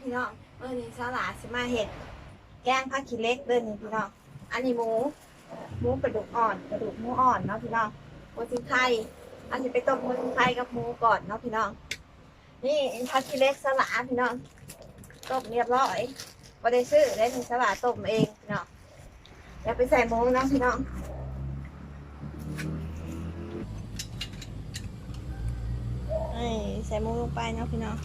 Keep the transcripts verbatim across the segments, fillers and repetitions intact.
พี่น้อง มื้อนี้สาวหลาสิมาเฮ็ดแกงผักขี้เหล็กเด้อนี่พี่น้อง อันนี้หมู หมูกระดูกอ่อน กระดูกหมูอ่อนเนาะพี่น้อง หมูสิไข่ อันนี้ไปต้มหมูสิไข่กับหมูก่อนเนาะพี่น้อง นี่ผักขี้เหล็กสาวหลาพี่น้อง ต้มเรียบร้อย บ่ได้ซื้อเด้นี่ สาวหลาต้มเองพี่น้อง เดี๋ยวไปใส่หมูเนาะพี่น้อง นี่ใส่หมูลงไปเนาะพี่น้อง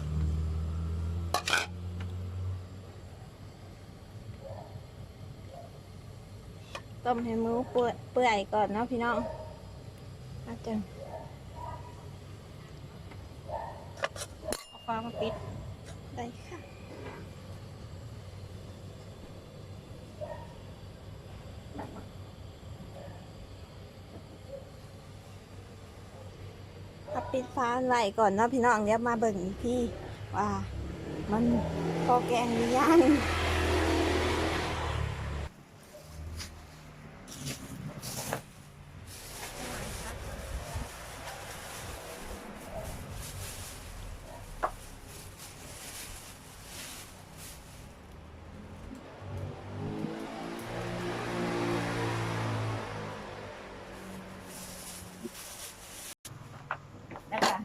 ต้มให้หมูเปื่อย เปื่อยก่อนเนาะพี่น้อง อาจจะเอาฟ้ามาปิด ได้ค่ะ ถ้าปิดฟ้าไว้ก่อนเนาะพี่น้อง เดี๋ยวมาเบิ่งอีกทีว่ามันพอแกงหรือยัง นะคะ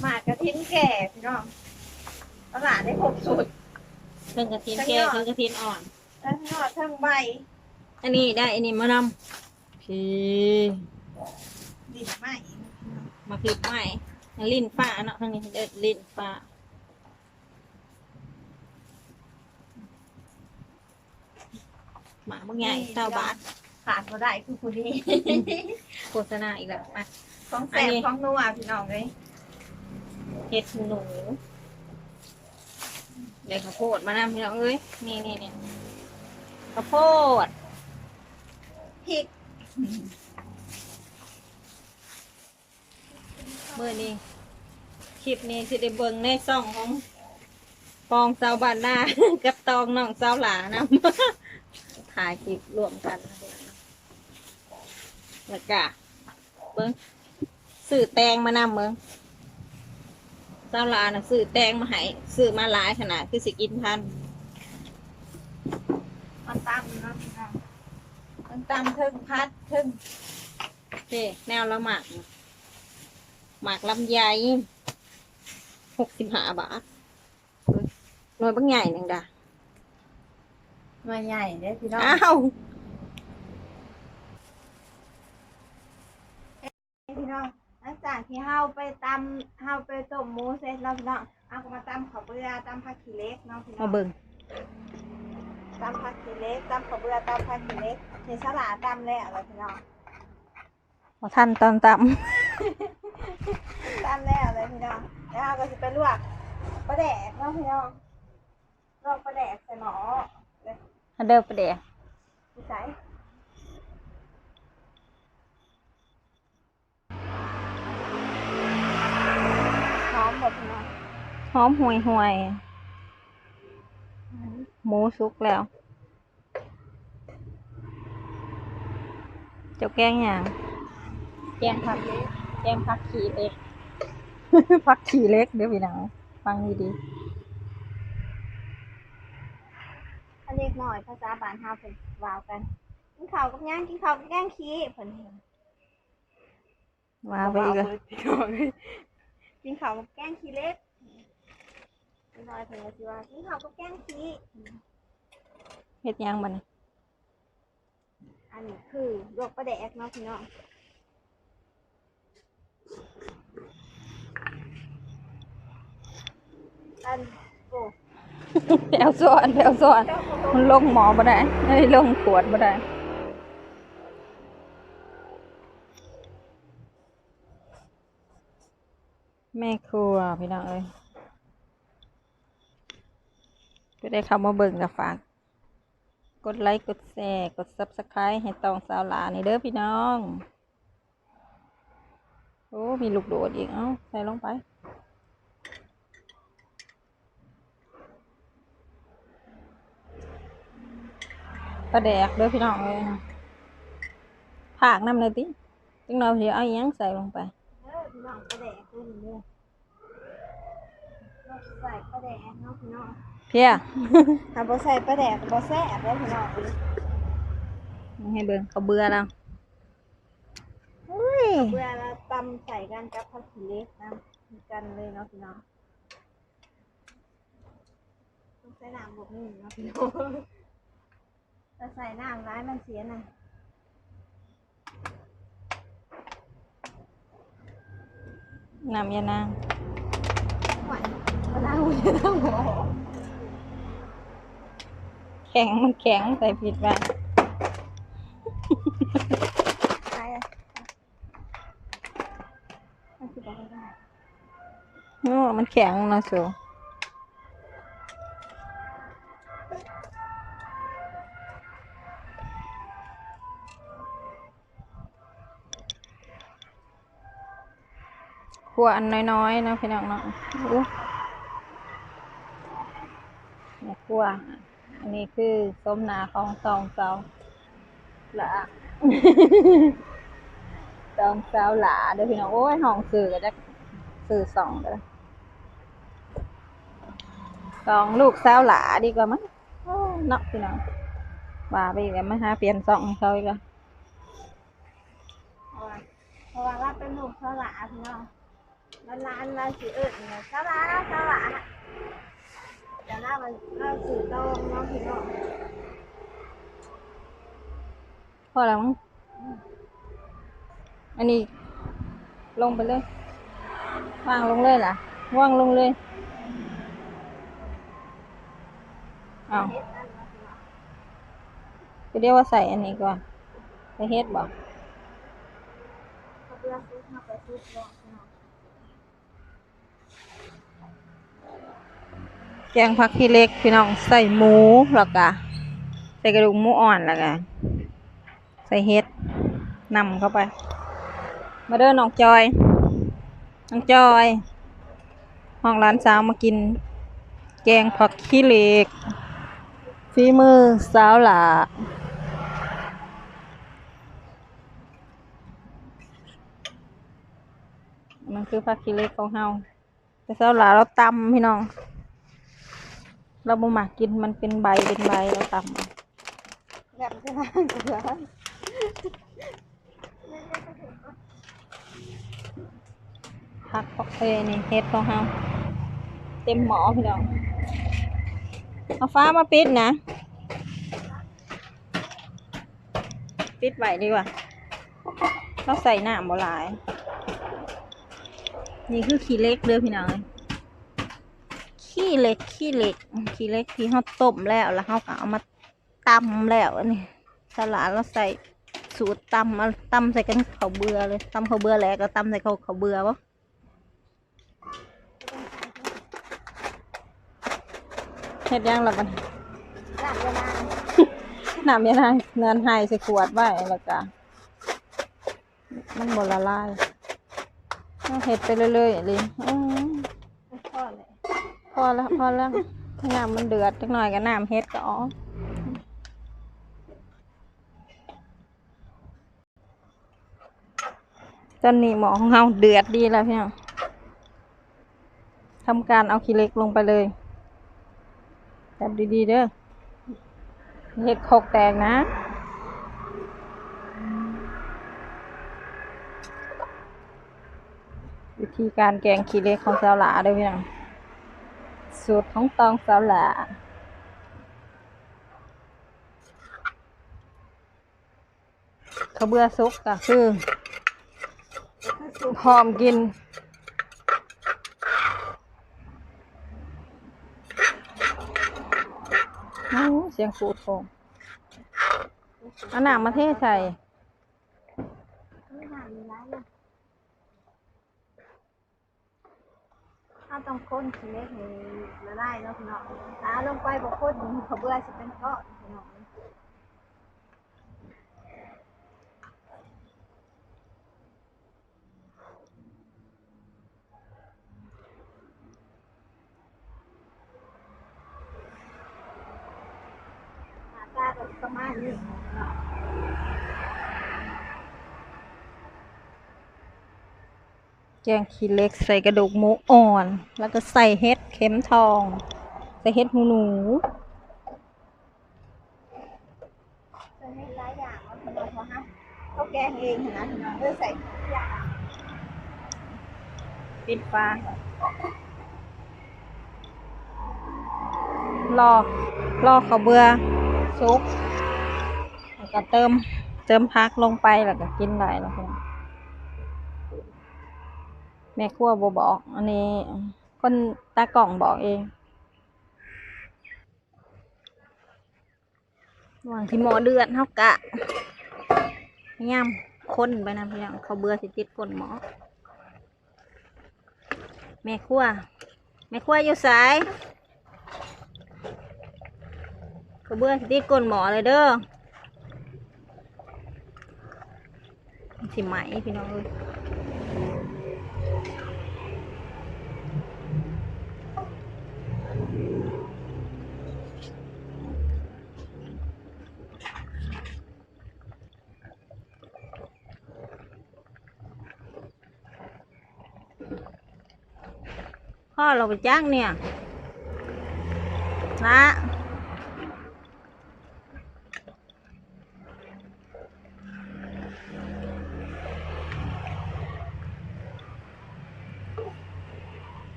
หมากกระถินแก่พี่น้อง ตลาดได้ครบสูตร เทิงกระถินแก่ เทิงยอด เทิงกระถินอ่อน ทั้งยอดทั้งใบ อันนี้ได้อันนี้มานำ พี่ ดินไหม มาพริกไหม ลิ้นฟ้าเนาะ ทางนี้เด้อ ลิ้นฟ้า หมากบักใหญ่ นี่ เก้าบาท ขาดบ่ได้คือผู้นี้ โฆษณาอีกแล้ว มา ของแซ่บ อันนี้ ของนัวพี่น้องเอ้ย เห็ดหนู ได้ข้าวโพดมานำพี่น้องเอ้ย นี่นี่นี่ ข้าวโพด พริก มื้อนี้ คลิปนี้สิได้เบิ่งในช่องของปองสาวบ้านนา กับตองน้องสาวหลานำ ถ่ายคลิปร่วมกัน แล้วก็เบิ่ง ซื้อแตงมานำเบิ่ง สาวหลาน่ะซื้อแตงมาให้ ซื้อมาหลายขนาด คือสิกินทัน มาตำเนาะพี่น้อง เทิงตำเทิงผัดเทิง เด้ แนวละหมากน่ะ หมากลำไย หกสิบห้าบาท หน่วยบักใหญ่หนึ่งดา หน่วยใหญ่เด้อพี่น้อง อ้าว พี่น้อง หลังจากที่เฮาไปตำ เฮาไปต้มหมูเสร็จแล้วพี่น้อง เฮาก็มาตำข้าวเปื่อ ตำผักขี้เหล็กเนาะพี่น้อง มาเบิ่ง ตำผักขี้เหล็ก ตำข้าวเปื่อ ตำผักขี้เหล็ก นี่สาวหลาตำแล้วล่ะพี่น้อง บ่ทันตอนตำ ตำแล้วเลยพี่น้อง แล้วเฮาก็สิไปลวกปลาแดกเนาะพี่น้อง ลวกปลาแดกใส่หม้อ อันเด้อปลาแดก อยู่ไส หอมบ่พี่น้อง หอมห่วยๆ หมูสุกแล้ว เจ้าแกงหยัง แกงผัก แกงผักขี้เหล็ก ผักขี้เหล็กเด้อพี่น้อง ฟังดีๆ อันเล็กน้อยภาษาบ้านเฮาเพิ่นว่ากัน กินข้าวกับหยัง กินข้าวกับแกงขี้ เพิ่น ว่าไปอีกแล้ว ว่าเอาเบิดพี่น้อง กินข้าวกับแกงขี้เหล็ก เล็กน้อยเพิ่นก็สิว่า กินข้าวกับแกงขี้ เฮ็ดหยังบัดนี้ อันนี้คือลวกปลาแดกเนาะพี่น้อง อัน โอ้ แปวซ้อน แปวซ้อน มันลงหม้อบ่ได้ เอ้ย ลงขวดบ่ได้ แม่ครัวพี่น้องเอ้ย ผู้ใดเข้ามาเบิ่งก็ฝาก กดไลค์ กดแชร์ กด Subscribe ให้ตองสาวหลานี่เด้อพี่น้อง โอ้ มีลูกโดดอีก เอ้า ใส่ลงไป ปลาแดกเด้อพี่น้องเอ้ย ฝากนำหน่อยติ จักหน่อยสิเอาอิหยังใส่ลงไป เด้อพี่น้อง ปลาแดกเด้อนี่เด้อ ใส่ปลาแดกเนาะพี่น้อง เพีย ถ้าบ่ใส่ปลาแดกก็บ่แซ่บเด้อพี่น้อง ให้เบิ่งเขาเบื่อแล้ว อุ้ย เวลาตำใส่กันกับผักขี้เหล็กนะ คือกันเลยเนาะพี่น้อง ต้องใส่น้ำบวกหนึ่งเนาะพี่น้อง ถ้าใส่น้ำร้ายมันเสียนะ น้ำยานาง หวาน เอาน้ำ เอาน้ำหอม แข็ง มันแข็ง ใส่ผิดไป ใส่อะ มันคือบอกว่า โอ้ มันแข็งเนาะสู ครัวอันน้อยๆเนาะพี่น้องเนาะ อู้ แม่ครัว อันนี้คือโฉมหน้าของสองสาวหล่า สองสาวหล่าเด้อพี่น้อง โอ้ย ห้องสื่อก็จะสื่อสองก็ได้ สองลูกสาวหล่าดีกว่ามั้ง โอ้ เนาะพี่น้อง ว่าไปอีกแล้ว มาหาเปลี่ยนช่องให้เขาอีกแล้ว เพราะว่า เพราะว่าเราเป็นลูกสาวหล่าพี่น้อง ร้านๆ เราสิเอิ้นว่าสาวหล่า สาวหล่า แต่เรา เราสื่อตรงเนาะพี่น้อง พอแล้วมั้ง อันนี้ลงไปเลย วางลงเลยล่ะ วางลงเลย อ้าว ก็เรียกว่าใส่อันนี้ก่อน ใส่เห็ดบ่ แกงผักขี้เหล็กพี่น้อง ใส่หมู แล้วก็ใส่กระดูกหมูอ่อน แล้วก็ใส่เห็ดนำเข้าไป มาเด้อน้องจอย น้องจอย ห้องหลานสาวมากิน แกงผักขี้เหล็ก ฝีมือสาวหล่า มันคือผักขี้เหล็กของเฮา แต่สาวหล่าเราตำพี่น้อง เราบ่มักกินมันเป็นใบเป็นใบ เราตำ แบบจะนั่งเกลือ ผัก เอ้ย นี่เห็ดของเฮา เต็มหม้อพี่น้อง เอาฟ้ามาปิดนะ ปิดไว้ดีกว่า เราใส่น้ำบ่หลาย นี่คือขี้เหล็กเด้อพี่น้อง ขี้เหล็ก ขี้เหล็ก ขี้เหล็กที่เฮาต้มแล้ว แล้วเฮาก็เอามาตำแล้ว อันนี้สาวหล่าเราใส่สูตรตำ เอาตำใส่กันข้าวเบื่อเลย ตำข้าวเบื่อแล้วก็ตำใส่ข้าว ข้าวเบื่อบ่ เฮ็ดหยังล่ะบัดนี้ น้ำยานาง น้ำยานาง นั่น ให้ใส่ขวดไว้ แล้วก็ มันบ่ละลาย เอาเฮ็ดไปเรื่อยๆเลย อืม พอแล้ว พอแล้ว พอแล้ว น้ำมันเดือดจักหน่อยก็น้ำเห็ดก็ออก ตอนนี้หม้อของเฮาเดือดดีแล้วพี่น้อง ทำการเอาขี้เหล็กลงไปเลย จับดีๆเด้อ เห็ดครกแตกนะ วิธีการแกงขี้เหล็กของสาวหล่าเด้อพี่น้อง สูตรของตองสาวหล่า ข้าวเบื่อสุกก็คือ พร้อมกิน โอ้ เสียงขูดโคง เอาน้ำมาเทใส่ เราต้องคนขี้เหล็กให้ละลายเนาะพี่น้อง ถ้าลงไปบ่คน ข้าวเบื่อสิเป็นก้อนพี่น้อง หน้าตาก็ประมาณนี้เนาะ แกงขี้เหล็กใส่กระดูกหมูอ่อน แล้วก็ใส่เห็ด เข็มทอง ใส่เห็ดหูหนู ใส่เห็ดหลายอย่างเนาะพี่น้อง เพราะว่าเขาแกงเองหั้นนะพี่น้อง เออ ใส่ทุกอย่าง ปิดฝา รอ รอข้าวเบื่อสุก แล้วก็เติม เติมผักลงไป แล้วก็กินได้แล้วพี่น้อง แม่ครัวบ่บอก อันนี้คนตากล้องบอกเอง ระหว่างที่หม้อเดือด เฮากะพยายามคนไปนะพี่น้อง ข้าวเบื่อสิติดก้นหม้อ แม่ครัว แม่ครัวอยู่ไส ข้าวเบื่อสิติดก้นหม้อเลยเด้อ มันสิไหม้พี่น้องเอ้ย พ่อเราไปจ้างเนี่ย ละ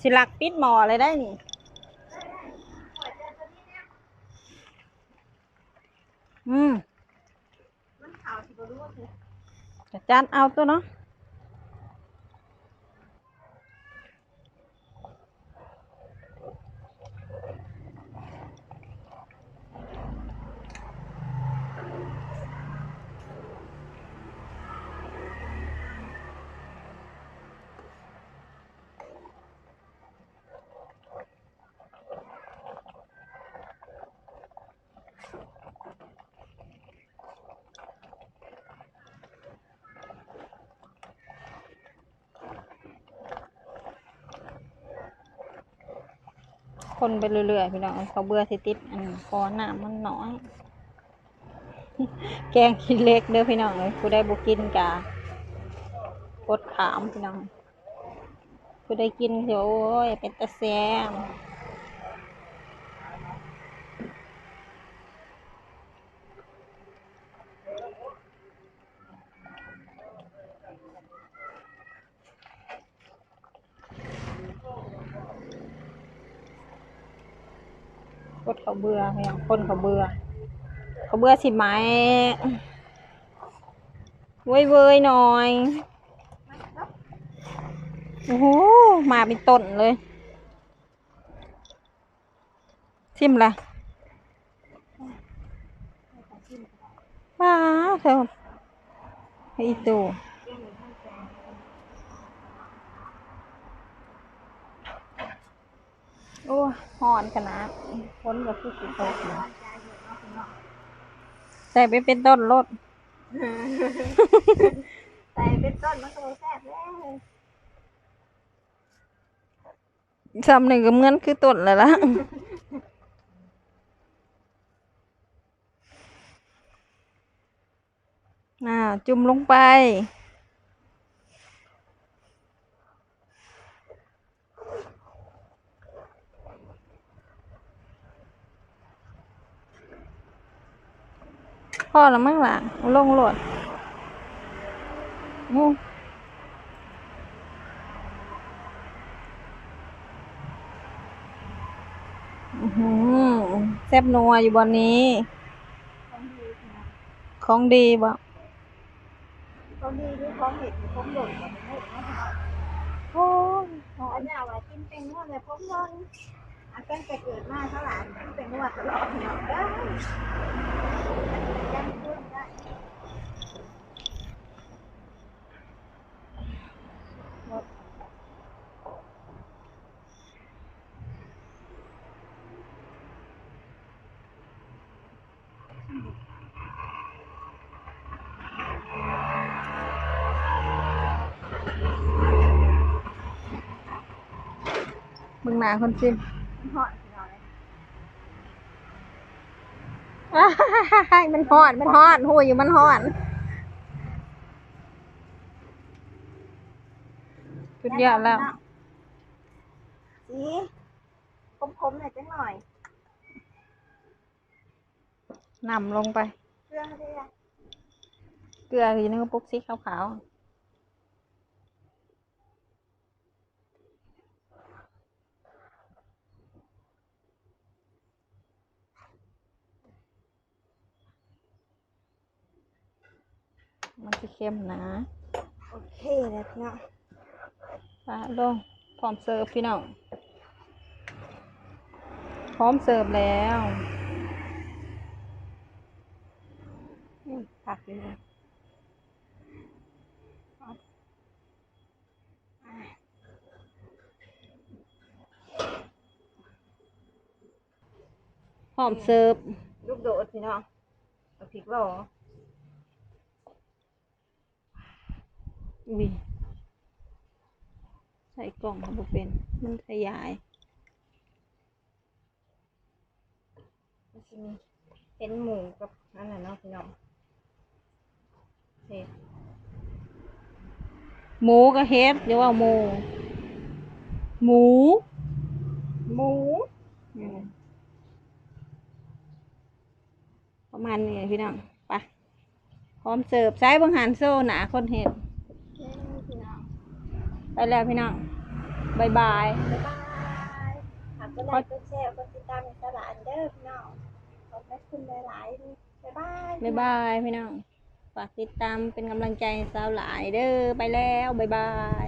สิลักปิดหม้อเลยได้นี่ อืม กะจัดเอาตัวเนาะ คนไปเรื่อยๆ พี่น้อง ข้าวเบื่อสิติด อัน เพราะว่าน้ำมันน้อย แกงขี้เหล็กเด้อพี่น้องเอ้ย ผู้ใดบ่กินกะกดข้ามพี่น้อง ผู้ใดกินสิ โอ้ย เป็นตาแซ่บ กดข้าวเบื่อพี่น้อง คนข้าวเบื่อ ข้าวเบื่อสิไหม เว้ยเว้ยหน่อย โอ้โห มาเป็นต้นเลย ชิมละ ว้าวเธอ อีตู โอ้ย ฮ้อนขนาด ฝนก็คือสิตกนะ ใส่ไปเป็นต้นโลด ใส่เป็นต้นมันก็บ่แซ่บแล้ว ซ้ำนี่ก็เหมือนคือต้นแล้วล่ะ อ่า จุ่มลงไป พอแล้วมั้งล่ะ เอาลงโลด อู้ อื้อหือ แซ่บนัวอยู่บ่อนนี้ ของดีบ่ ของดีคือของเห็ด ของหล่น ของหล่นเนาะ โอ้ย อันนี้เอาไว้กินเป็นงวดเลย ผมหล่น อันตั้งแต่เกิดมาเท่าไหร่กินเป็นงวดตลอดเนาะ เด้อ ยังขึ้นได้ เบิ่งหน้าคนชิม มันฮ้อนพี่น้องเอ้ย มันฮ้อน มันฮ้อน ฮู้อยู่มันฮ้อน ผู้ เยอะแล้ว สีขมๆหน่อยจังหน่อย น้ำลงไป เกลือเด้อ เกลืออยู่ในกระปุกสีขาวๆ มันจะเค็มนะ โอเคแล้วพี่น้อง ปะลง พร้อมเสิร์ฟพี่น้อง พร้อมเสิร์ฟแล้ว อืมผักอยู่นะ พร้อมเสิร์ฟ ลูกโดดพี่น้อง เอาพริกหรอ อุ้ย ใส่กล่องก็บ่เป็น มันขยาย มันสิมีเห็นหมูกับอันนั้นเนาะพี่น้องเห็ด หมูกับเห็ด เดี๋ยวว่าหมู หมู หมู อืม ประมาณนี้พี่น้อง ไป พร้อมเสิร์ฟ ใส่เบิ่งหันโซ่หนาคนเห็ด นี่พี่น้อง ไปแล้วพี่น้อง บ๊ายบาย บ๊ายบายฝากกดไลค์กดแชร์กดติดตามให้สาวหลายเด้อพี่น้องขอบคุณหลายๆบ๊ายบาย บ๊ายบายพี่น้อง ฝากติดตามเป็นกำลังใจให้สาวหลายเด้อ ไปแล้ว บ๊ายบาย